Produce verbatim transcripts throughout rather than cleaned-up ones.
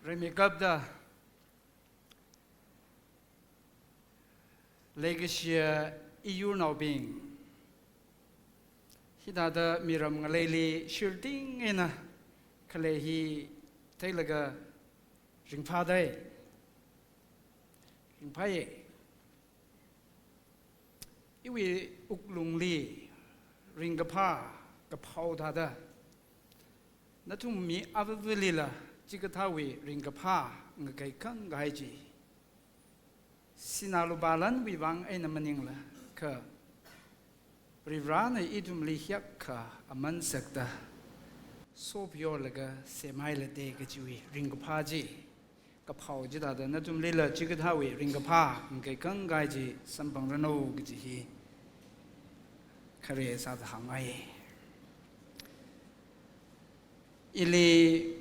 Rimeikapta leikashiya iyurnaobing, hithāda miram ngaleili shirting eina khalei hi theilaga ringphādai. Ringphāya. Iwui wuklungli ringkaphā kaphao thāda, nathum mi avāvālila chikathāwui ringkaphā ngakeikhangai chi, sinā lupā lanwui vang eina maningla, kha Varivarana ithumli hiyākha aman sakta sophayolaga semhailate kajiwui ringkaphā chi, kaphao chithāda nathumlila chikathāwui ringkaphā ngakeikhangai chi samphangranu kaji hi khare sāda hāngngai. Ili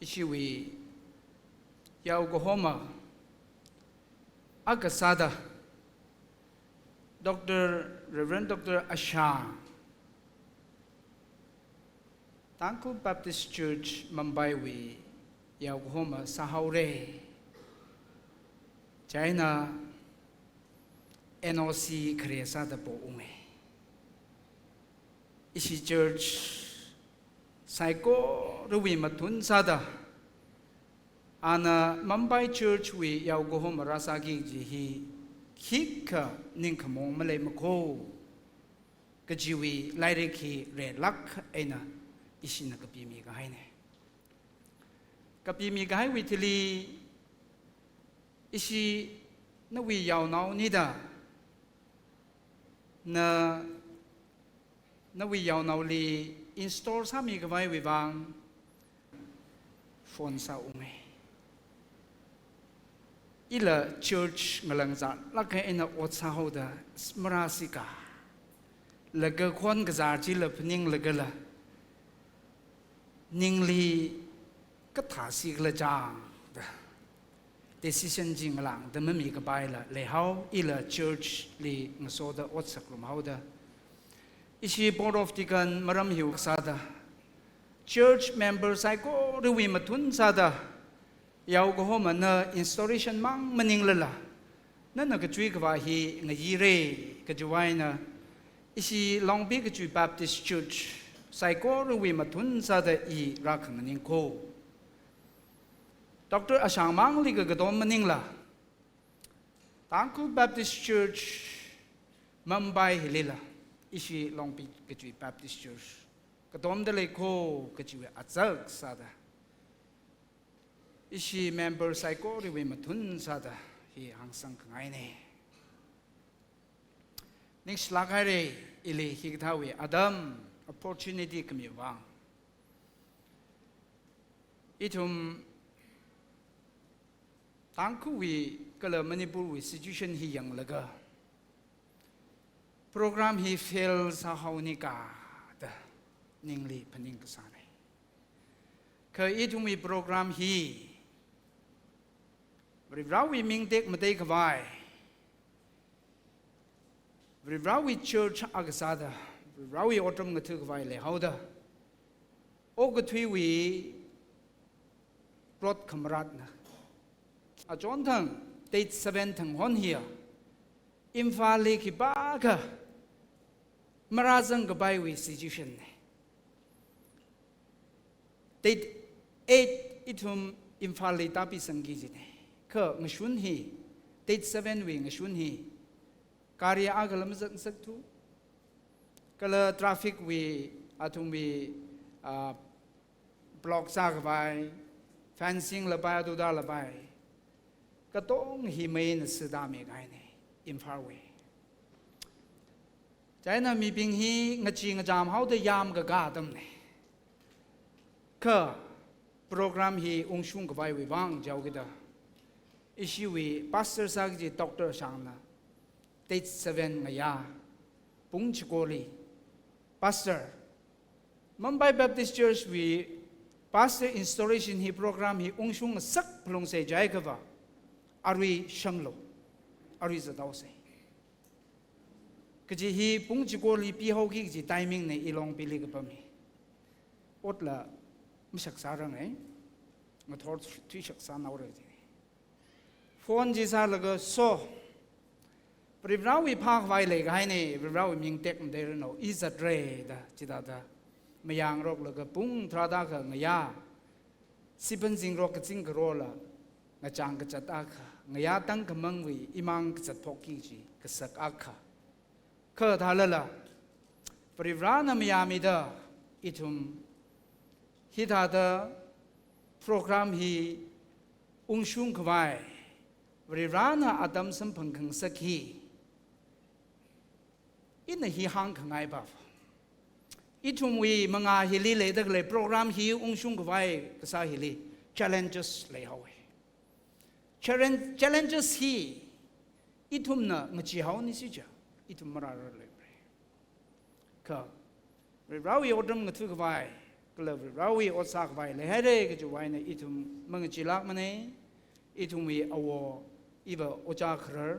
ishiwui yaokahoma akha sāda, Doctor, Reverend Doctor Ashang, Tangkhul Baptist Church Mumbai wui yaokahoma sāhaora. Chieina N O C khare sāda pounga. Ishi church saikorawui mathun sāda, ana Mumbai Church wui yaokahoma rāsāki kaji hi khikha ningkhamong maleimakho kajiwui lairik hi relāk eina ishina kapimi kahaina. Kapimi kahaiwui thili, ishi nawui yaonaonida, na, nawui yaonaoli install sāmi khavaiwui vang phone sāunga. Ila church ngalangzālāk eina ot sāhaoda, marāsi ka, laga khon kazār chila phaninglagala, ningli kathāsi khala chang da, decision chi ngalāngda mami kapaila leihao, ila church li ngasoda ot saklum haoda, ishi Board of Deacon maram hiwui sāda, church member saikorawui mathun sāda, yaokahomana installation mang maninglala, nana kachui khavā hi ngayira kajiwui eina, ishi Longpi Kachui Baptist Church saikorawui mathun sāda i rākhanganingkho. Doctor Ashang mangli kakatom maningla, Tangkhul Baptist Church Mumbai hilila, ishi Longpi Kachui Baptist Church katomda leikho kajiwui azak sāda, ishi member saikorawui mathun sāda hi hāngsang khangaina. Ningshilāk haira, ili hikathāwui atam, opportunity khami vang. Ithum Tangkhulwui kala Manipurwui situation hi yanglaga, program hi fail sāhaonika da ningli phaning kasāna. Kha ithumwui program hi Varivarawui ming tekmatei khavai, Varivarawui church akha sāda, Varivarawui otram ngatha khavai leihaoda, okathuiwui plot khamaratna, achonthang date seven thang hon hiya Imphalli khipākha marāzang kapaiwui situation na. Date eight ithum Imphalli tāpisangki jina. Kha ngashun hi, date seven wui ngashun hi, gari akhala mazangngasakthu, kala traffic wui, athumwui, ah, block sākhavai, fencing lapai, atuda lapai, katong hi meina sāda mi kahaina, Imphalwui. Chieina mibing hi ngachee ngacham haoda yamkakā atamna. Kha program hi ungshung khavaiwui vang jihaokida, ishiwui pastor sā kaji Doctor Shangna date seven ngayā pung chikoli, Pastor, Mumbai Baptist Church wui pastor installation hi program hi ungshung ngasak phalungsa jiakhava, arui shanglu, arui zathaosa kaji hi pung chikoli pihaoki kaji timing na, i Longpili kapam hi. Otla shak sārangai. Ngathor thui shak sānaora ji. Phone chi sālaga so, Varivarāwui phākhavai leikahaina, Varivarāwui ming tekmateiranu, i zatra da, chithāda mayāngaroklaga pung tharāda akha ngayā, siphan zingrok kazing karola, ngachang kazat akha, ngayā tangkhamangwui imang kazat phokki kaji kasak akha. Kha thālala, Varivarāna mayāmida, ithum hithāda program hi ungshungkhavai, Varivarāna atam samphang khangasak hi, ina hi hāngkhangai pa. Ithumwui mangā hili leida khalei program hi ungshungkhavai kasā hili challenges leihaowa. Challenge-, challenges hi ithumna ngacheehaoni sija, ithum marārarlei. Kha Varivarāwui otram ngathakhavai, kala Varivarāwui ot sākhavai leihaira kajiwui eina ithum mangacheelākmana. Ithumwui awo, iva Ojā Kharar,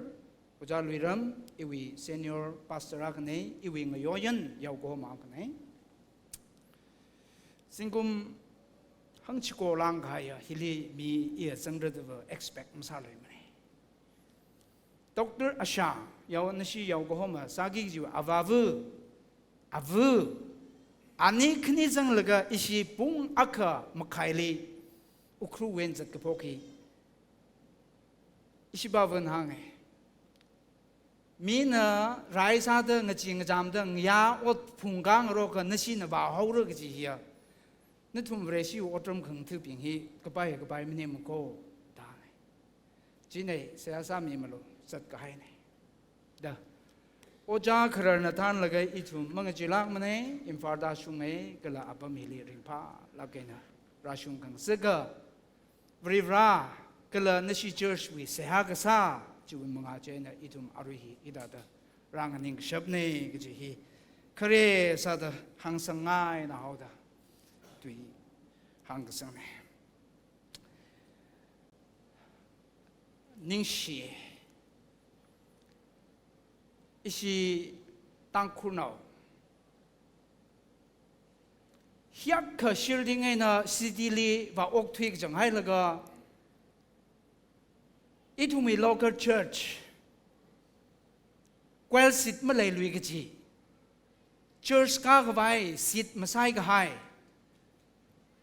Ojā Luiram, iwui senior pastor akhana, iwui ngayoyan yaokahoma akhana. Zingkum hangchiko lāngkahaiya hili mi iya zangrada va expect masāluimana. Doctor Asha, yao nashi yaokahoma sāki kajiwui avāva, ava, ani khani zanglaga ishi pung akha makhaili Ukhrulwui eina zat kaphok hi, ishi pāvana hānga. Mina rai sāda ngachee ngachamda ngayā ot phungkāngaroka nashina vāhaora kaji hiya, nathum Vareshiwui otram khangathabing hi kapai kapai maningmako da hānga. Chieina seihā sāmimalu, zatkahaina da. Ojā Khararna thānlaga ithum mangacheelākmana, Imphalda shunga, kala apam hili ringphālāk eina rāshung khangasaka, Varivarā kala nashi church wui seihā kasā chiwui mangā chieina ithum arui hi hithāda rānganing kashapna kaji hi khare sāda hāngsangngai eina haoda tui hāngkasangna. Ningshi, ishi Tangkhulnao hiyākha shielding eina city li vāokthui kachang hailaga, ithumwui local church, choir seat maleilui kaji, church kākhavai seat masaikahai,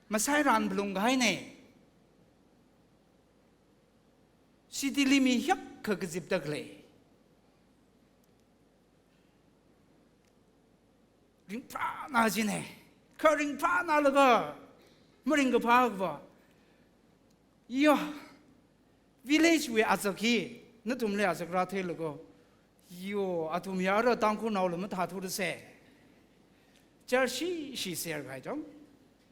masairan phalungkahaina. City li mi hiyākha kazipda khalei. Ringphāna jina. Kha ringphānalaga maringkaphā kava. Yo, village wui azak hi nathumli azak rātheilaga, yo, athum ya ara Tangkhulnaola mathāthura se. Church shishi serkahai chang,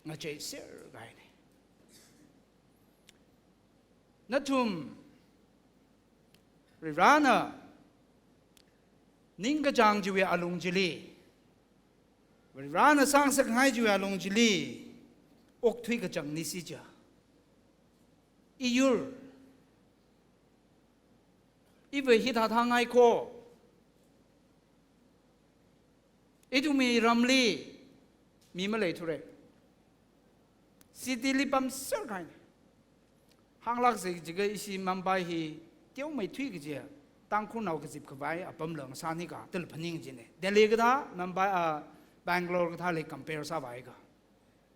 ngachei serkahaina. Nathum Varivarāna ningkachāng chiwui alung chili, Varivarāna sāngasakngai chiwui alung chili okthui kachangna sija. Iyur, iva hithāthangngai ko, ithumwui ramli mi maleithura. City li pamserkahaina. Hānglāksa jiakha ishi Mumbai hi teomeithui kaji, Tangkhulnao kazipkhavai apamla ngasānika, tala phaning jina. Delhi kathā, Mumbai, ah, Bangalore kathāli compare sāvai akha.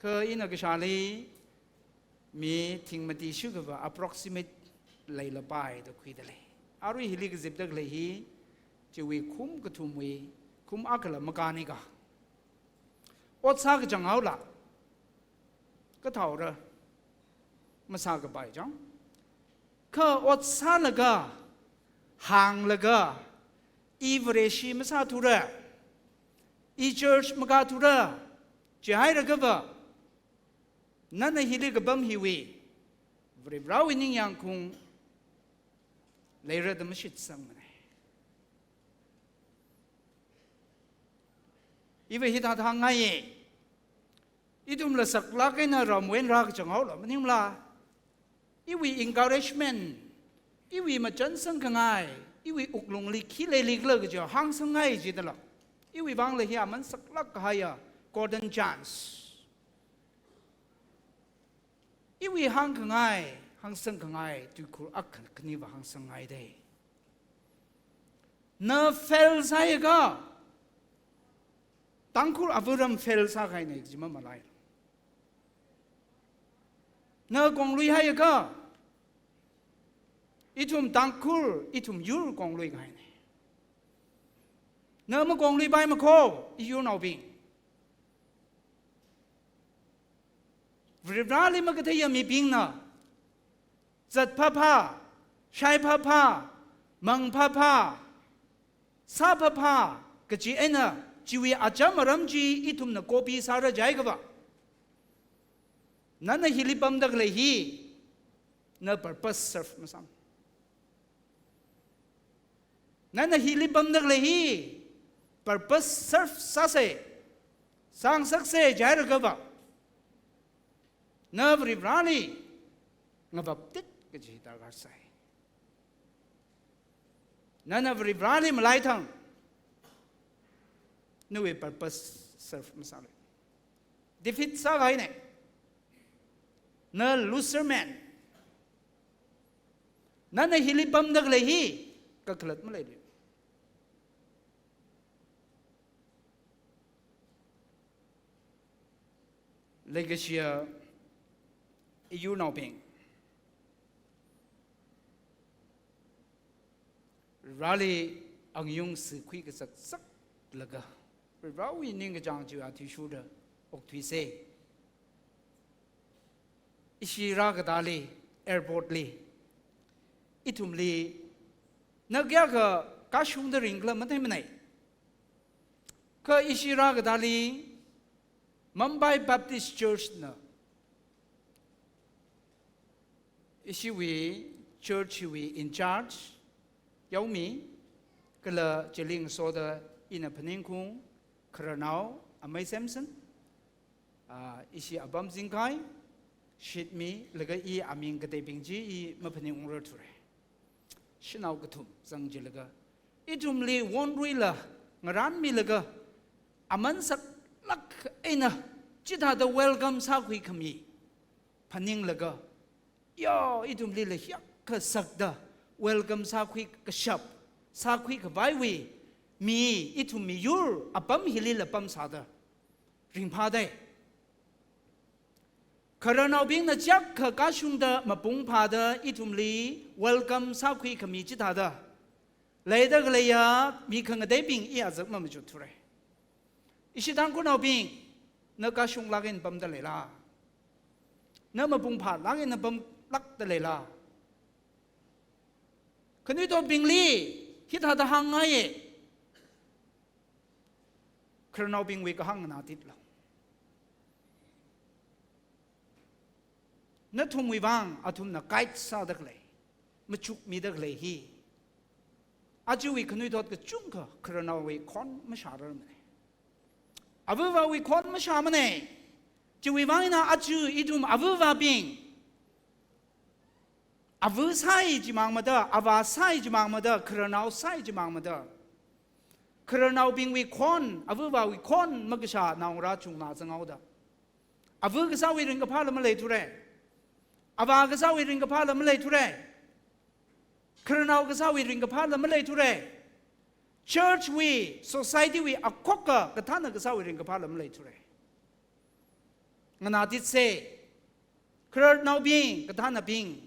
Kha ina kashāli mi thing mati shikha va approximate leilapai da khuida lei. Arui hili kazipda khalei hi, chiwui kum kathumwui kum akhala makānika. Ot sākachang haola, kathaora, masākapai chang. Kha ot sālaga, hānglaga, i Vareshi masāthura, i church makāthura, chihailaga va, nana hili kapam hiwui Varivarāwui ningyāngkhaung leira da mashitsangmana. Iva hithāthangngaiya. Ithumla saklāk eina ramwui eina rākachang haola maningla, iwui encouragement, iwui machansangkhangai, iwui wuklungli khi leilikhala kaja hāngsangngai jidala, iwui vangla hi aman saklāk kahaiya golden chance. Iwui hāngkhangai, hāngsangkhangai, tuikhur akha khaniva hāngsangngaidei. Na fail sāakha, Tangkhul avaram fail sākahaina kaji mamalai. Na konglui haiakha, ithum Tangkhul, ithum yur kongluikahaina. Na makongluipai makho, iyurnaobing. Varivarali makatheiya mibingna, zat phāphā, shai phāphā, mang phāphā, sā phāphā, kaji eina, chiwui acham aram chi ithumna copy sāra jiakhava, nana hili pamda khalei hi, na purpose serve masāmana. Nana hili pamda khalei hi, purpose serve sāsa, sāngasaksa jiakhava, na Varivarali ngavaptit kaji darkar sai. Nana Varivarali malaithang, nawui purpose serve masālui. Defeat sākahaina. Na loser man. Nana hili pamda khalei hi, kakhalat maleilui. Leikashiya iyurnaobing, Vareli angayung sikhui kazakzaklaga, Varewui ningkachāng chiwui athishurda okthuisa. Ishi rākatali, airport li, ithumli, na kayākha kashungda ringkhala matheimanei. Kha ishi rākatali, Mumbai Baptist Church na ishiwui church wui in charge, Yaomi, kala chili ngasoda ina phaningkhaung, khararnao, Amei Samson, ah, ishi apam zingkahai, shitmi, laga i aming kateibing chi i maphaningungra thura. Shanao kathum zang jilaga, ithumli wonruila, ngaranmilaga, aman saklāk eina, chithāda welcome sākhui khami phaninglaga, yo, ithumlila hiyākha sakda welcome sākhui kashap, sākhui khavaiwui mi, ithum miyur apam hilila pamsāda ringphādei. Khararnaobingna chiyākha kashungda mapung phāda ithumli welcome sākhui khami chithāda leida khaleiya mi khangateibing i azak mamachut thura. Ishi Tangkhulnaobing, na kashunglāk eina pamda leila? Na mapung phālāk eina pamlākda leila? Khanuithotbingli hithāda hāngngaiya. Khararnaobingwui kahāng nganātitlu. Nathumwui vang athumna guide sāda khalei, machukmida khalei hi, ajawui khanuithot kachungkha khararnaowui khon mashārarmanei. Avāvawui khon mashāmanei. Chiwui vang eina aja ithum avāvabing, avā sāi chimang mada, avā sāi chimang mada, khararnao sāi chimang mada, khararnaobingwui khon, avāvawui khon makashā naongarā chungna zanghaoda, avā kasāwui ringkaphāla maleithura. Avā kasāwui ringkaphāla maleithura. Khararnao kasāwui ringkaphāla maleithura. Church wui, society wui akhokka kathāna kasāwui ringkaphāla maleithura. Nganātitsa, khararnaobing, kathānabing,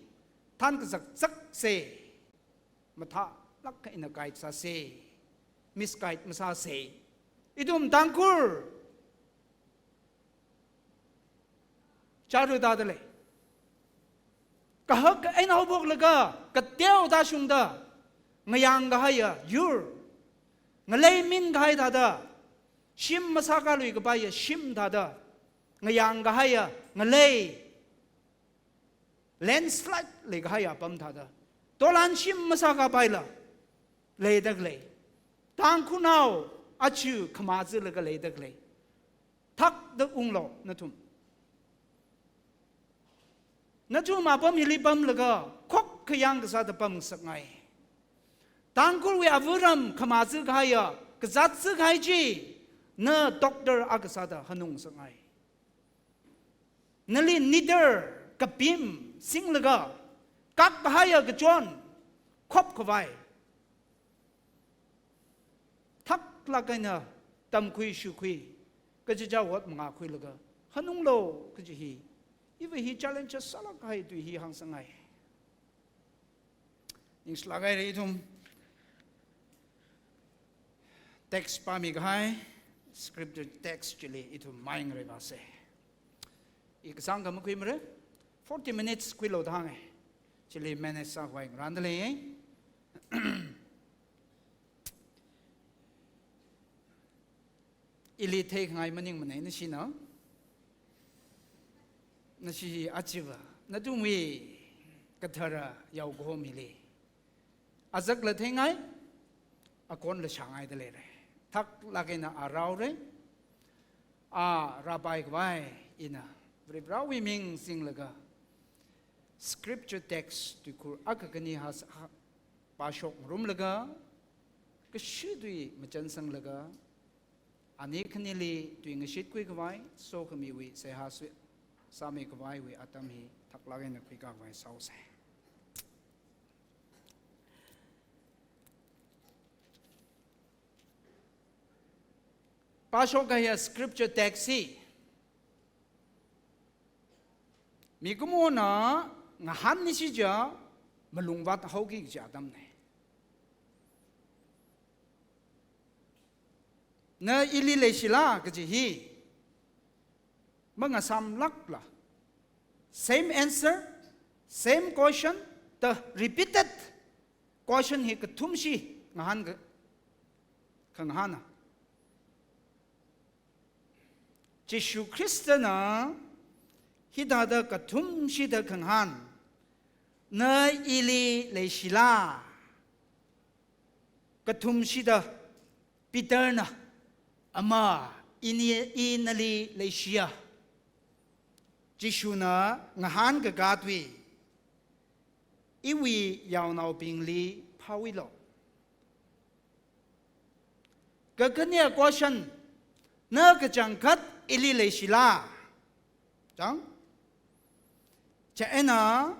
thān kazakzaksa, mathālāk eina guide sāsa, misguide masāsa. Ithum Tangkhul, chara tāda lei. Kahak eina haophoklaga, kateoda shungda, ngayāng kahaiya yur, ngalei min kahai thāda, shim masākalui kapaiya shim thāda, ngayāng kahaiya ngalei, landslide leikahaiya apam thāda, dolan shim masākapaila leida khalei Tangkhulnao aja khamazalaga leida khalei, thakda unglu nathum. Nathum apam hili pamlaga khokkha yāng kasāda pamngasakngai. Tangkhulwui avāram khamazakahaiya, kazatsa kahai chi, na doctor akha sāda hanungngasakngai. Nali neither kapim singlaga, kak kahaiya kachon khop khavai, thaklāk eina tamkhui shukhui, kachichā ot mangākhuilaga hanunglu kaji hi, iva hi challenge sālāk kahai tui hi hāngsangngai. Ningshilāk haira ithum text pāmi kahai, scripture text chili ithum mai ngareivāsa. I kasāngkha makhuimara, forty minutes khuilu da hānga. Chili manage sākhavai ngarānda lei. Ili theikhangai maningmana, nashina. Nashi hi achiva, nathumwui kathara yaokahom hili azakla theingai, akonla shāngaida leira. Thaklāk eina a raora. A rāpai khavai ina Varivarāwui ming singlaga, scripture text tuikhur akha khani ha, ha, pāshok ngarumlaga, kashi tui machansanglaga, ani khanili tui ngashitkhui khavai, sokhamiwui seihā sui, sāmi khavaiwui atam hi thaklāk eina khuikā khavai sāusa. Pāshok kahaiya scripture text hi mikumona ngahānnishi chiakha malungvāt haoki kaji atamna. Na ili leishila kaji hi mangasāmlākla, same answer, same question, the repeated question hi kathumshi ngahānka, khangahāna. Jishu Khristana hithāda kathumshida khangahān, na ili leishila? Kathumshida Peterna, ama, ini, i nali leishiya. Jishuna ngahānkakā tui, iwui yaonaobingli phāwuilu. Kakhanea question, na kachangkhat ili leishila? Chang? Chieina,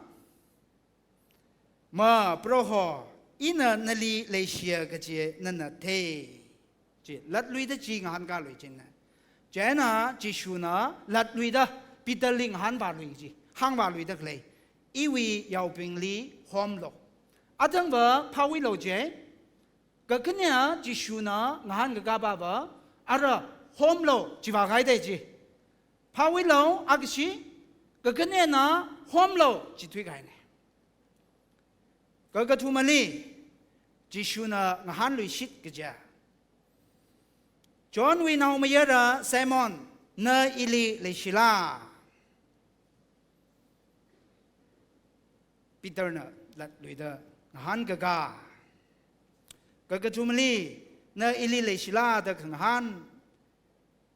ma, Proho, ina nali leishiya kaji nana thei. Chi, latluida chi ngahānkālui china. Chieina Jishuna latluida Peterli ngahānvālui chi, hāngvāluida khalei, iwui yaobingli homlu. Athangva phāwuilu chi, kakhanea Jishuna ngahānkakā pava, ara homlu chiva kahaida chi. Phāwuilu, akashi, kakhaneana homlu chi thuikahaina. Kakathumali, Jishuna ngahānluishit kaja. Johnwui naomayara Simon, na ili leishila? Peterna latluida ngahānkakā. Kakathumali, na ili leishila da khangahān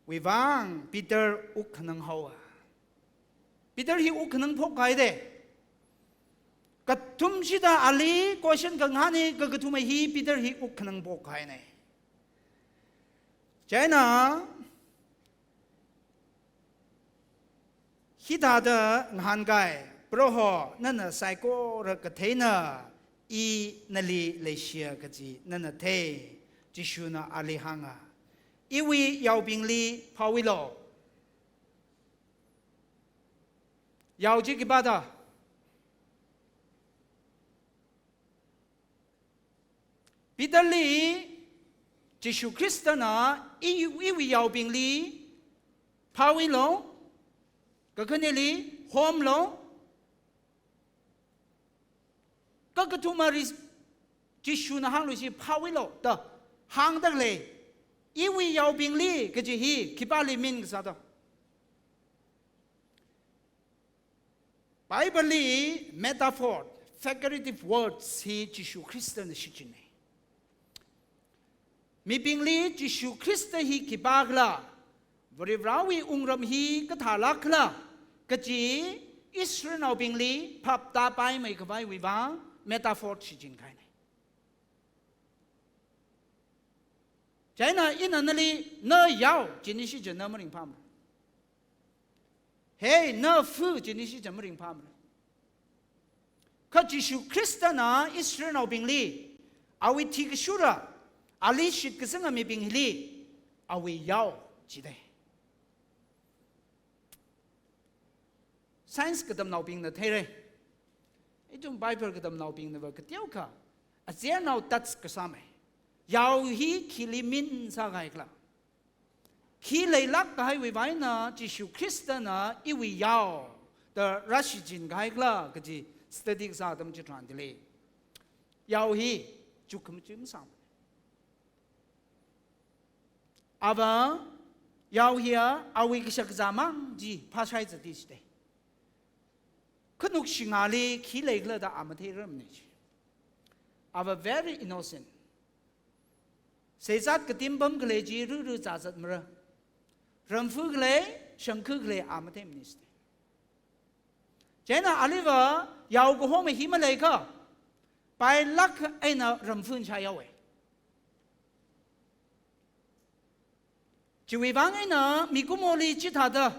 wuivang Peter wuk khanang haowa. Peter hi wuk khanang phokkahaida. Kathumshida ali question khangahān hi, kakathuma hi Peter hi wuk khanang phokkahaina. Chieina hithāda ngahānkai, Proho, nana saikora katheina, i nali leishiya kaji nana thei. Jishuna ali hānga, iwui yaobingli phāwuilu. Yao chi khipā da? Peterli Jishu Khristana i, iwui yaobingli phāwuilu, kakhaneli homlu, kakathumali Jishuna hāngluishi phāwuilu da hāngda khalei, iwui yaobingli kaji hi khipāli min kasā da? Bibleli metaphor, figurative words hi Jishu Khristana shichinna. Mibingli Jishu Khrista hi khipākhala, Varivarāwui wungram hi kathālākkhala kaji Israelnaobingli phap tāpaimei khavaiwui vang metaphor shichinkahaina. Chieina ina nali na yao jinishi china maringphāmara. Hey, na fu, chini shi cham ringphāmara. Kha Jishu Khristana Israelnaobingli, awui thikashura, ali shitkasanga mibing hili, awui yao, jidai. Science katamnaobingna theira. Ithum Bible katamnaobingnava kateokha, achiernao touch kasāmei. Yao hi khili min sākahaikhala, khi leilāk kahaiwui vang eina Jishu Khristana iwui yao da rāshichin kahaikhala kaji study kasā atam chitharan chili, yao hi chukkhamaja masāmana. Ava yao hiya awui kashakazā mang chi phāshai zati jidai. Khanuk shingali khi leikhala da a matheirarmana chi. Ava very innocent. Seizat katim pamkhalei chi ruru zazatmara. Ramfu khalei, shangkhu khalei a matheimana jidai. Chieina aliva yao kahoma hi maleikha, pailāk eina ramfun shaihaowa. Chiwui vang eina mikumoli chithāda,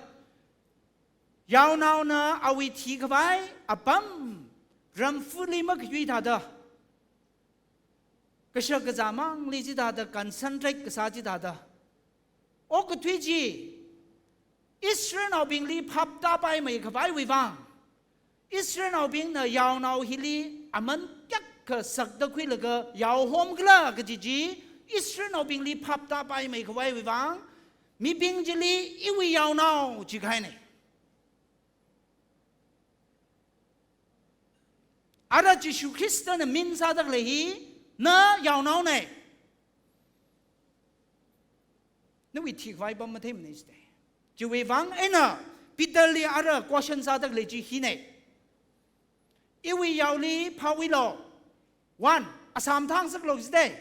yaonaona awui thikhavai apam ramfuli makayui thāda, kashakazā mangli chithāda concentrate kasā chithāda, okathui chi Israelnaobingli phap tāpaimei khavaiwui vang, Israelnaobingna yaonao hili aman kayākha sakda khuilaga yao homkhala kaji chi Israelnaobingli phap tāpaimei khavaiwui vang, mibing chili iwui yaonao jikahaina. Ara Jishu Khristana min sādakhalei hi na yaonaona. Nawui thikhavai apam matheimana jidai. Chiwui vang eina Peterli ara question sādakhalei chi hina. Iwui yaoli phāwuilu. One, asam thang saklu jidai.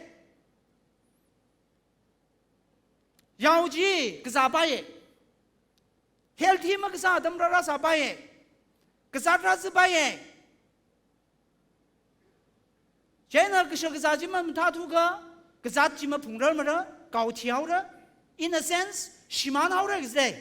Yao chi kazāpaiya. Healthy makasā atam rāra sāpaiya. Kazāt rāzipaiya. Chieina kashakazā chi mamathāthukha, kazāt chi maphungrarmara, kao thihaora. In a sense, shimānhaora kajidai.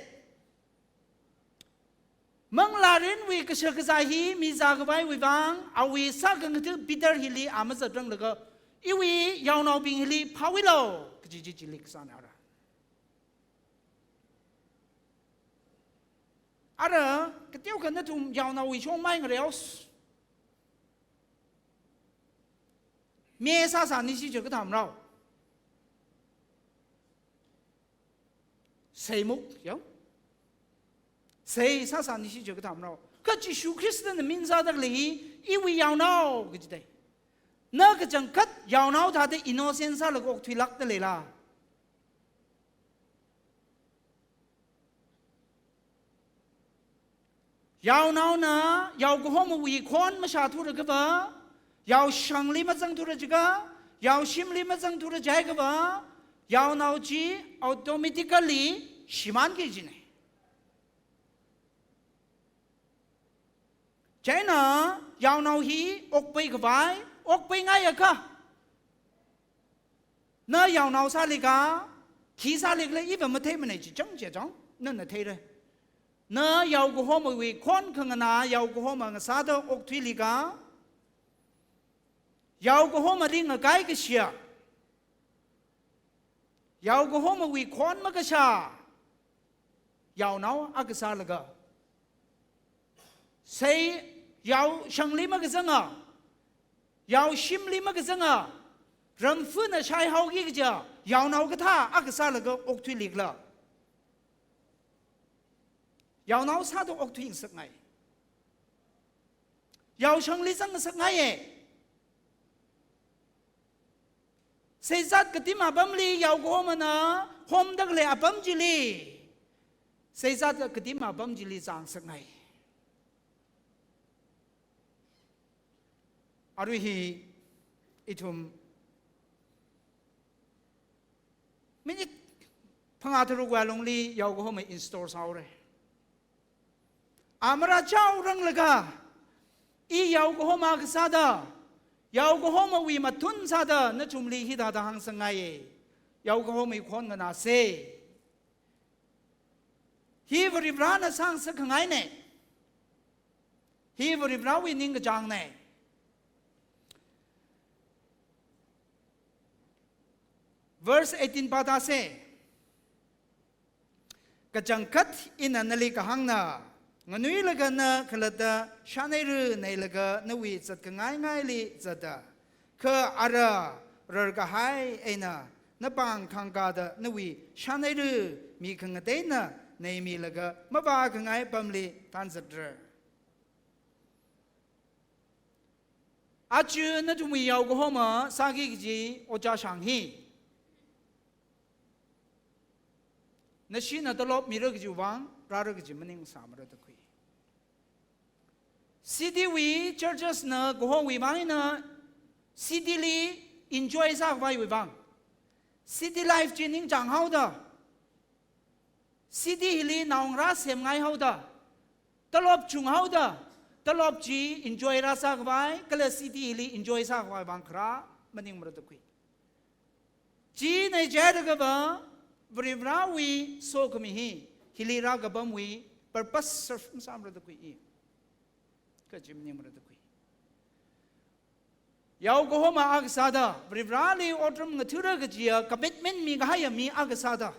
Manglārinwui kashakazā hi mizā khavaiwui vang, awui sākhangatha Peter hili a mazatranglaga, iwui yaonaobing hili phāwuilu, kaji chi chili kasāna ara. Ara, kateokha nathum yaonaowui shongmai ngareos. Me sāsā nishi chi kathāmrao. Seimuk, yao. Sei sāsā nishi chi kathāmrao. Kha Jishu Khristana min sādakhalei hi, iwui yaonao kajidai. Na kachangkhat yaonao thāda innocent sālaga okthuilākda leila. Yaonaona yao kahomawui khon mashāthura kava, yao shangli mazangthura jiakha, yao shimli mazangthura jiakha va, yaonao chi automatically shimānki kajina. Chieina yaonao hi okpai khavai, okpai ngaiakha, na yaonao sālikha, khi sālikhala iva matheimana chi chang chi chang, nana theira. Na yao kahomawui khon khanganā yao kahoma ngasāda okthuilikha, yao kahomali ngakai kashiya, yao kahomawui khon makashā yaonao akha sālaga, sei yao shangli makazanga, yao shimli makazanga, ramfuna shaihaoki kaja yaonao kathā akha sālaga okthuilikhala, yaonao sāda okthui ngasakngai. Yao shangli zang ngasakngaiya. Seizat katim apamli yao kahomana homdakhalei apam chili, seizat katim apam chili zang ngasakngai. Arui hi ithum minute phangā tharuk wui lungli yao kahoma install sāhaora. A marāchaoranglaga, i yao kahoma kasāda, yao kahomawui mathun sāda nathumli hithāda hāngsangngaiya. Yao kahomawui khon nganāsa. Hi Varivarana sāngasakkhangaina. Hi Varivarawui ningkachāngna. Verse eighteen pātāsa. Kachangkhat ina nali kahāngna, nganuilaga na khalatta shānaira, neilaga nawui zatkhangaingaili zata. Kha ara rarkahai eina napāng khangkāda nawui shānaira, mi khangateina neimilaga mavākhangai pamli thanzatra. Aja nathumwui yaokahoma sāki kaji ojā shāng hi, nashina tolop mira kajiwui vang rāra kaji maning sāmara da khui. City wui churches na kahowui vang eina city li enjoy sākhavaiwui vang, city life chi ningchāng haoda, city hili naongarā semngai haoda, tolop chung haoda, tolop chi enjoy rāsākhavai, kala city hili enjoy sākhavai vang kharā maningmara da khui. Chieina jiakha va Varivarawui sokhami hi hili rākapamwui purpose serve masāmara da khui i. Kha chi maningmara da khui. Yaokahoma akha sāda, Varivarali otram ngathara kajiya commitment mikahaiya mi akha sāda,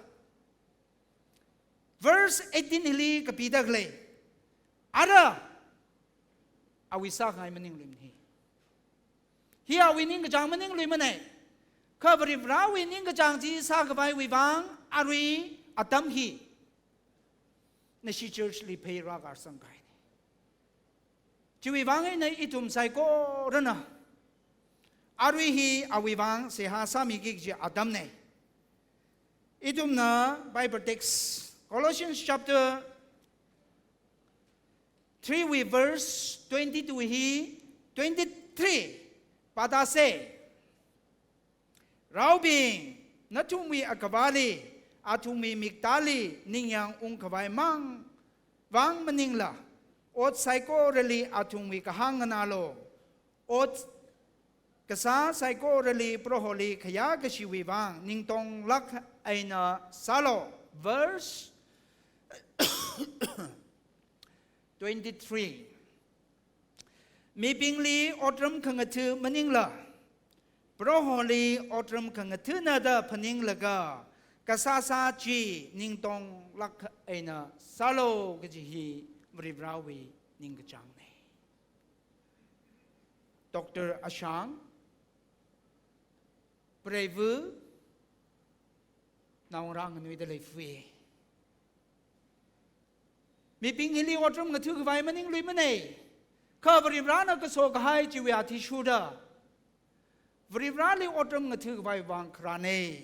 verse eighteen hili kapida khalei, ara awui sākhangai maningluimana hi. Hi awui ningkachāng maningluimana. Kha Varivarawui ningkachāng chi sākhavaiwui vang arui atam hi nashi church li phei rākarsangkahaina. Chiwui vang eina ithum saikorana arui hi awui vang seihā sāmiki kaji atamna. Ithumna Bible text, Colossians chapter three wui verse twenty-two hi twenty-three pātāsa. Raobing, nathumwui Akhavali athumwui miktāli ningyāng ungkhavai mang vang maningla, ot saikorali athumwui kahāng nganālu. Ot kasā saikorali Proholi khayākashiwui vang ningtonglāk eina sālu. Verse twenty-three. Mibingli otram khangatha maningla, Proholi otram khangathana da phaninglaga, kasāsā chi ningtonglāk eina sālu kaji hi Varivarawui ningkachāngna. Doctor Ashang, preiva, naongarā nganuida leifui. Mibing hili otram ngathakhavai maningluimana. Kha Varivarana kaso kahai chiwui athishurda, Varivarali otram ngathakhavai vang kharāna.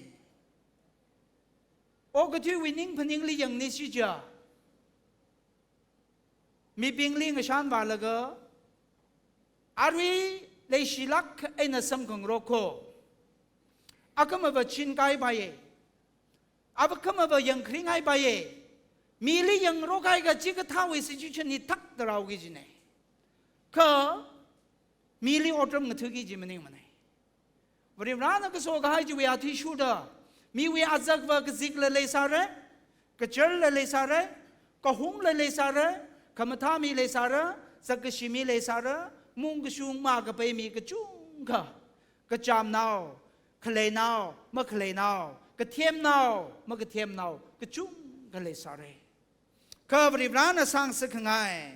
Okathuiwui ning phaningli yangni sija. Mibingli ngashan vālaga, arui leishilāk eina samkhangarok kho. Akhamava chinkai baiya. Akhamava yangkharingai baiya. Mili yangngarokhaiakha chikathāwui situation hi thakta rāoki kajina. Kha mili otram ngathaki kaji maningmana. Varivarana kaso kahai chiwui athishurda, miwui azakva kazikla leisāra, kacharla leisāra, kahungla leisāra, khamathā mi leisāra, zakkashi mi leisāra, mung kashung makapai mi kachungkha, kachamnao, khaleinao, makhaleinao, kathemnao, makathemnao, kachungkha leisāra. Kha Varivarana sāngasakkhangai,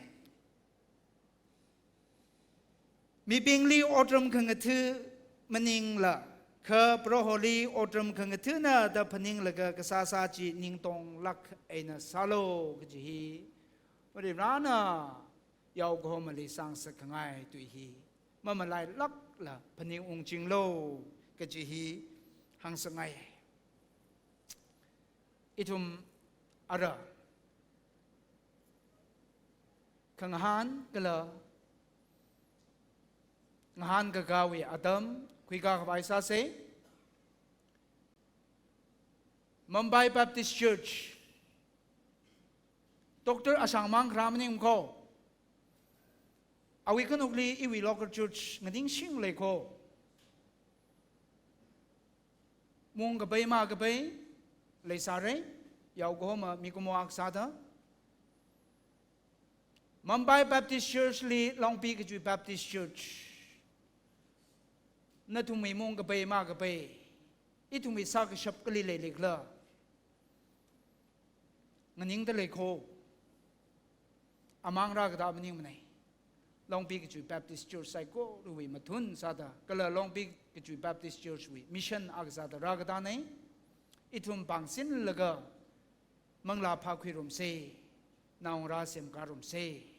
mibingli otram khangatha maningla, kha Proholi otram khangathana da phaninglaga kasāsā chi ningtonglāk eina sālu kaji hi Varivarana yaokahomali sāngasakkhangai tui hi mamalailākla phaning ungchinglu kaji hi hāngsāngai. Ithum ara khangahān kala ngahānkakāwui atam khuikakhavai sāsa. Mumbai Baptist Church, Doctor Ashang mang kharā maning kho. Awui khanukli iwui local church nganingshing lei kho. Mung kapai makapai leisāra, yaokahoma mikumo akha sāda. Mumbai Baptist Church li Longpi Kachui Baptist Church, nathumwui mung kapai makapai, ithumwui sākashap kali leilei khala nganingda lei kho. Amang rākatā maningmanei. Longpi Kachui Baptist Church saikorawui mathun sāda, kala Longpi Kachui Baptist Church wui mission akha sāda rākatānei. Ithum pāngsinlaga manglā phākhuirumsei, naongarā semkārumsei.